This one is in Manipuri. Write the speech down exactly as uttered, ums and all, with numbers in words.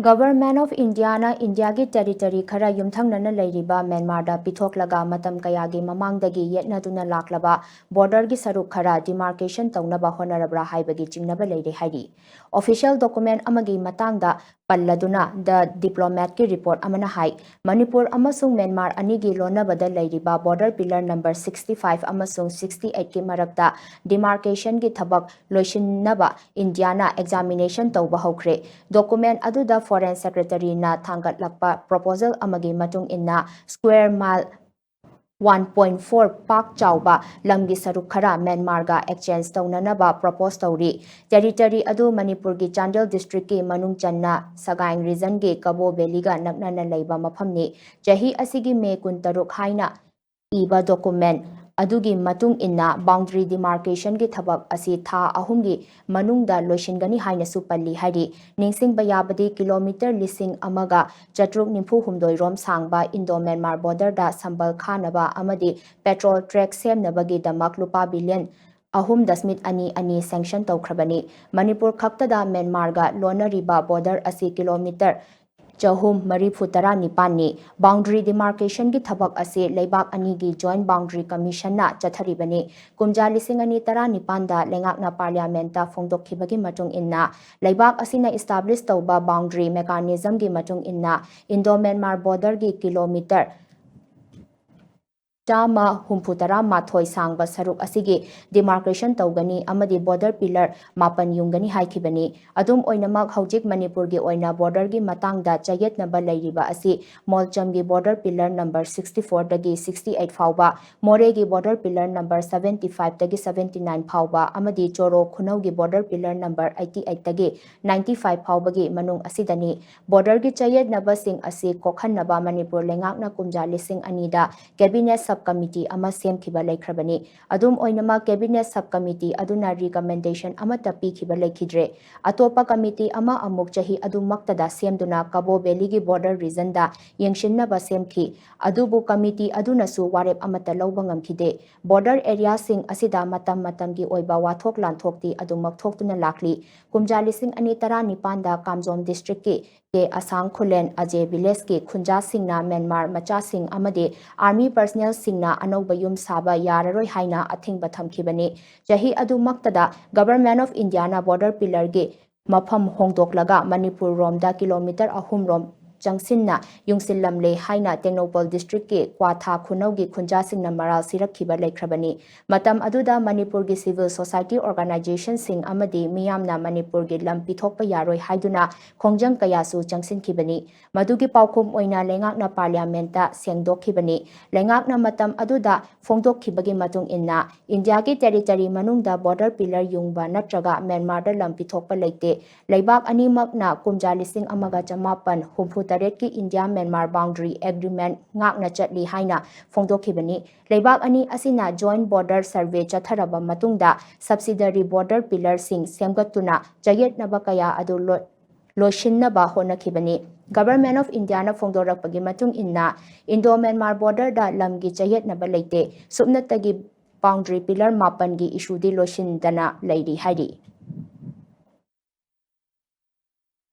Government of Indiaꯅ ꯏꯟꯗꯤꯌꯥꯒꯤ territory ꯈꯔ ꯌꯨꯝꯊꯪꯅꯅ ꯂꯩꯔꯤꯕ ꯃ꯭ꯌꯥꯟꯃꯥꯔꯗ ꯄꯤꯊꯣꯛꯂꯒ ꯃꯇꯝ ꯀꯌꯥꯒꯤ ꯃꯃꯥꯡꯗꯒꯤ ꯌꯦꯠꯅꯗꯨꯅ ꯂꯥꯛꯂꯕ borderꯒꯤ ꯁꯔꯨꯛ ꯈꯔ demarcation ꯇꯧꯅꯕ ꯍꯣꯠꯅꯔꯕ꯭ꯔꯥ ꯍꯥꯏꯕꯒꯤ ꯆꯤꯡꯅꯕ ꯂꯩꯔꯦ ꯍꯥꯏꯔꯤ꯫ Official document ꯑꯃꯒꯤ ꯃꯇꯥꯡꯗ ꯄꯜꯂꯗꯨꯅ The Diplomatꯀꯤ report ꯑꯃꯅ ꯍꯥꯏ, ꯃꯅꯤꯄꯨꯔ ꯑꯃꯁꯨꯡ ꯃ꯭ꯌꯥꯟꯃꯥꯔ ꯑꯅꯤꯒꯤ ꯂꯣꯟꯅꯕꯗ ꯂꯩꯔꯤꯕ border pillar number sixty five ꯑꯃꯁꯨꯡ sixty eightꯀꯤ ꯃꯔꯛꯇ demarcationꯒꯤ ꯊꯕꯛ ꯂꯣꯏꯁꯤꯟꯅꯕ ꯏꯟꯗꯤꯌꯥꯅ examination ꯇꯧꯕ ꯍꯧꯈ꯭ꯔꯦ꯫ Document ꯑꯗꯨꯗ Foreign Secretaryꯅ ꯊꯥꯡꯒꯠꯂꯛꯄ proposal ꯑꯃꯒꯤ ꯃꯇꯨꯡ ꯏꯟꯅ square mile one point four ꯄꯥꯛ ꯆꯥꯎꯕ ꯂꯝꯒꯤ ꯁꯔꯨꯛ ꯈꯔ ꯃ꯭ꯌꯥꯟꯃꯥꯔꯒ exchange ꯇꯧꯅꯅꯕ propose ꯇꯧꯔꯤ꯫ Territory ꯑꯗꯨ ꯃꯅꯤꯄꯨꯔꯒꯤ ꯆꯥꯟꯗꯦꯜ districtꯀꯤ ꯃꯅꯨꯡ ꯆꯟꯅ Sagaing regionꯒꯤ Kabo Valleyꯒ ꯅꯛꯅꯅ ꯂꯩꯕ ꯃꯐꯝꯅꯤ꯫ ꯆꯍꯤ ꯑꯁꯤꯒꯤ May ꯀꯨꯟꯇꯔꯨꯛ ꯍꯥꯏꯅ ꯏꯕ document ꯑꯗꯨꯒꯤ ꯃꯇꯨꯡ ꯏꯟꯅ boundary demarcationꯒꯤ ꯊꯕꯛ ꯑꯁꯤ ꯊꯥ ꯑꯍꯨꯝꯒꯤ ꯃꯅꯨꯡꯗ ꯂꯣꯏꯁꯤꯟꯒꯅꯤ ꯍꯥꯏꯅꯁꯨ ꯄꯜꯂꯤ ꯍꯥꯏꯔꯤ꯫ ꯅꯤꯡꯁꯤꯡꯕ ꯌꯥꯕꯗꯤ ꯀꯤꯂꯣꯃꯤꯇꯔ ꯂꯤꯁꯤꯡ ꯑꯃꯒ ꯆꯥꯇ꯭ꯔꯨꯛ ꯅꯤꯐꯨ ꯍꯨꯝꯗꯣꯏ ꯔꯣꯝ ꯁꯥꯡꯕ Indo-Myanmar borderꯗ ꯁꯝꯕꯜ ꯈꯥꯅꯕ ꯑꯃꯗꯤ patrol track ꯁꯦꯝꯅꯕꯒꯤꯗꯃꯛ ꯂꯨꯄꯥ billion ꯑꯍꯨꯝ ꯗꯁꯃꯤꯛ ꯑꯅꯤ ꯑꯅꯤ sanction ꯇꯧꯈ꯭ꯔꯕꯅꯤ꯫ ꯃꯅꯤꯄꯨꯔ ꯈꯛꯇꯗ ꯃ꯭ꯌꯥꯟꯃꯥꯔꯒ ꯂꯣꯟꯅꯔꯤꯕ border ꯑꯁꯤ ꯀꯤꯂꯣꯃꯤꯇꯔ ꯆꯍꯨꯝ ꯃꯔꯤꯐꯨ ꯇꯔꯥ ꯅꯤꯄꯥꯟꯅꯤ꯫ Boundary demarcationꯒꯤ ꯊꯕꯛ ꯑꯁꯤ ꯂꯩꯕꯥꯛ ꯑꯅꯤꯒꯤ Joint Boundary Commissionꯅ ꯆꯠꯊꯔꯤꯕꯅꯤ꯫ ꯀꯨꯝꯖꯥ ꯂꯤꯁꯤꯡ ꯑꯅꯤ ꯇꯔꯥꯅꯤꯄꯥꯟꯗ ꯂꯩꯉꯥꯛꯅ Parliamentꯇ ꯐꯣꯡꯗꯣꯛꯈꯤꯕꯒꯤ ꯃꯇꯨꯡ ꯏꯟꯅ ꯂꯩꯕꯥꯛ ꯑꯁꯤꯅ establish ꯇꯧꯕ boundary mechanismꯒꯤ ꯃꯇꯨꯡ ꯏꯟꯅ Indo-Myanmar borderꯒꯤ ꯀꯤꯂꯣꯃꯤꯇꯔ ꯆꯥꯝꯃ ꯍꯨꯝꯐꯨ ꯇꯔꯥ ꯃꯥꯊꯣꯏ ꯁꯥꯡꯕ ꯁꯔꯨꯛ ꯑꯁꯤꯒꯤ demarcation ꯇꯧꯒꯅꯤ ꯑꯃꯗꯤ border pillar ꯃꯥꯄꯟ ꯌꯨꯡꯒꯅꯤ ꯍꯥꯏꯈꯤꯕꯅꯤ꯫ ꯑꯗꯨꯝ ꯑꯣꯏꯅꯃꯛ, ꯍꯧꯖꯤꯛ ꯃꯅꯤꯄꯨꯔꯒꯤ ꯑꯣꯏꯅ borderꯒꯤ ꯃꯇꯥꯡꯗ ꯆꯌꯦꯠꯅꯕ ꯂꯩꯔꯤꯕ ꯑꯁꯤ ꯃꯣꯜꯆꯝꯒꯤ border pillar number sixty fourꯗꯒꯤ sixty eight ꯐꯥꯎꯕ, ꯃꯣꯔꯦꯒꯤ border pillar number seventy fiveꯇꯒꯤ seventy nine ꯐꯥꯎꯕ ꯑꯃꯗꯤ ꯆꯣꯔꯣ ꯈꯨꯅꯧꯒꯤ border pillar number eighty eightꯇꯒꯤ ninety five ꯐꯥꯎꯕꯒꯤ ꯃꯅꯨꯡ ꯑꯁꯤꯗꯅꯤ꯫ Borderꯒꯤ ꯆꯌꯦꯠꯅꯕꯁꯤꯡ ꯑꯁꯤ ꯀꯣꯛꯍꯟꯅꯕ ꯃꯅꯤꯄꯨꯔ ꯂꯩꯉꯥꯛꯅ ꯀꯨꯝꯖꯥ ꯂꯤꯁꯤꯡ ꯑꯅꯤꯗ Cabinet Sub Committee ꯑꯃ ꯁꯦꯝꯈꯤꯕ ꯂꯩꯈ꯭ꯔꯕꯅꯤ꯫ ꯑꯗꯨꯝ ꯑꯣꯏꯅꯃꯛ, Cabinet Sub Committee ꯑꯗꯨꯅ recommendation ꯑꯃꯠꯇ ꯄꯤꯈꯤꯕ ꯂꯩꯈꯤꯗ꯭ꯔꯦ꯫ ꯑꯇꯣꯞꯄ committee ꯑꯃ ꯑꯃꯨꯛ ꯆꯍꯤ ꯑꯗꯨꯃꯛꯇꯗ ꯁꯦꯝꯗꯨꯅ Kaabo Valley ꯒꯤ border region ꯗ ꯌꯦꯡꯁꯤꯟꯅꯕ ꯁꯦꯝꯈꯤ꯫ ꯑꯗꯨꯕꯨ committee ꯑꯗꯨꯅꯁꯨ ꯋꯥꯔꯦꯞ ꯑꯃꯠꯇ ꯂꯧꯕ ꯉꯝꯈꯤꯗꯦ꯫ Border area ꯁꯤꯡ ꯑꯁꯤꯗ ꯃꯇꯝ ꯃꯇꯝꯒꯤ ꯑꯣꯏꯕ ꯋꯥꯊꯣꯛ ꯂꯥꯟꯊꯣꯛꯇꯤ ꯑꯗꯨꯃꯛ ꯊꯣꯛꯇꯨꯅ ꯂꯥꯛꯂꯤ꯫ ꯀꯨꯝꯖꯥ ꯂꯤꯁꯤꯡ ꯑꯅꯤ ꯇꯔꯥꯅꯤꯄꯥꯟꯗ Kamjong District ꯀꯤ ꯀꯦ ꯑꯁꯥꯡ ꯈꯨꯂꯦꯟ ꯑꯖꯦ Village ꯀꯤ ꯈꯨꯟꯖꯥꯁꯤꯡꯅ ꯃ꯭ꯌꯥꯟꯃꯥꯔ ꯃꯆꯥꯁꯤꯡ ꯑꯃꯗꯤ army personnel ꯁꯤꯡꯅ ꯑꯅꯧꯕ ꯌꯨꯝ ꯁꯥꯕ ꯌꯥꯔꯔꯣꯏ ꯍꯥꯏꯅ ꯑꯊꯤꯡꯕ ꯊꯝꯈꯤꯕꯅꯤ꯫ ꯆꯍꯤ ꯑꯗꯨꯃꯛꯇꯗ Government of India ꯅ border pillar ꯒꯤ ꯃꯐꯝ ꯍꯣꯡꯗꯣꯛꯂꯒ ꯃꯅꯤꯄꯨꯔ ꯔꯣꯝꯗ kilometre ꯑꯍꯨꯝ ꯔꯣꯝ ꯆꯪꯁꯤꯟꯅ ꯌꯨꯡꯁꯤꯜꯂꯝꯂꯦ ꯍꯥꯏꯅ ꯇꯦꯡꯅꯧꯄꯜ district ꯀꯤ ꯀ꯭ꯋꯥꯊꯥ ꯈꯨꯅꯧꯒꯤ ꯈꯨꯟꯖꯥꯁꯤꯡꯅ ꯃꯔꯥꯜ ꯁꯤꯔꯛꯈꯤꯕ ꯂꯩꯈ꯭ꯔꯕꯅꯤ꯫ ꯃꯇꯝ ꯑꯗꯨꯗ ꯃꯅꯤꯄꯨꯔꯒꯤ civil society organization ꯁꯤꯡ ꯑꯃꯗꯤ ꯃꯤꯌꯥꯝꯅ ꯃꯅꯤꯄꯨꯔꯒꯤ ꯂꯝ ꯄꯤꯊꯣꯛꯄ ꯌꯥꯔꯣꯏ ꯍꯥꯏꯗꯨꯅ ꯈꯣꯡꯖꯪ ꯀꯌꯥꯁꯨ ꯆꯪꯁꯤꯟꯈꯤꯕꯅꯤ꯫ ꯃꯗꯨꯒꯤ ꯄꯥꯎꯈꯨꯝ ꯑꯣꯏꯅ ꯂꯩꯉꯥꯛꯅ Parliament ꯇ ꯁꯦꯡꯗꯣꯛꯈꯤꯕꯅꯤ꯫ ꯂꯩꯉꯥꯛꯅ ꯃꯇꯝ ꯑꯗꯨꯗ ꯐꯣꯡꯗꯣꯛꯈꯤꯕꯒꯤ ꯃꯇꯨꯡ ꯏꯟꯅ, ꯏꯟꯗꯤꯌꯥꯒꯤ territory ꯃꯅꯨꯡꯗ border pillar ꯌꯨꯡꯕ ꯅꯠꯇ꯭ꯔꯒ ꯃ꯭ꯌꯥꯟꯃꯥꯔꯗ ꯂꯝ ꯄꯤꯊꯣꯛꯄ ꯂꯩꯇꯦ꯫ ꯂꯩꯕꯥꯛ ꯑꯅꯤꯃꯛꯅ ꯀꯨꯝꯖꯥ ꯂꯤꯁꯤꯡ ꯑꯃꯒ ꯆꯃꯥꯄꯟ ꯍꯨꯝꯐꯨ ꯇꯔꯦꯠꯀꯤ India Myanmar Boundary Agreement ꯉꯥꯛꯅ ꯆꯠꯂꯤ ꯍꯥꯏꯅ ꯐꯣꯡꯗꯣꯛꯈꯤꯕꯅꯤ꯫ ꯂꯩꯕꯥꯛ ꯑꯅꯤ ꯑꯁꯤꯅ joint border survey ꯆꯠꯊꯔꯕ ꯃꯇꯨꯡꯗ subsidiary border pillar ꯁꯤꯡ ꯁꯦꯝꯒꯠꯇꯨꯅ ꯆꯌꯦꯠꯅꯕ ꯀꯌꯥ ꯑꯗꯨ ꯂꯣ-, ꯂꯣꯏꯁꯤꯟꯅꯕ ꯍꯣꯠꯅꯈꯤꯕꯅꯤ꯫ Government of India ꯅ ꯐꯣꯡꯗꯣꯔꯛꯄꯒꯤ ꯃꯇꯨꯡ ꯏꯟꯅ, Indo Myanmar border ꯗ ꯂꯝꯒꯤ ꯆꯌꯦꯠꯅꯕ ꯂꯩꯇꯦ꯫ ꯁꯨꯞꯅꯇꯒꯤ boundary pillar ꯃꯥꯄꯟꯒꯤ issue ꯗꯤ ꯂꯣꯏꯁꯤꯟꯗꯅ ꯂꯩꯔꯤ ꯍꯥꯏꯔꯤ꯫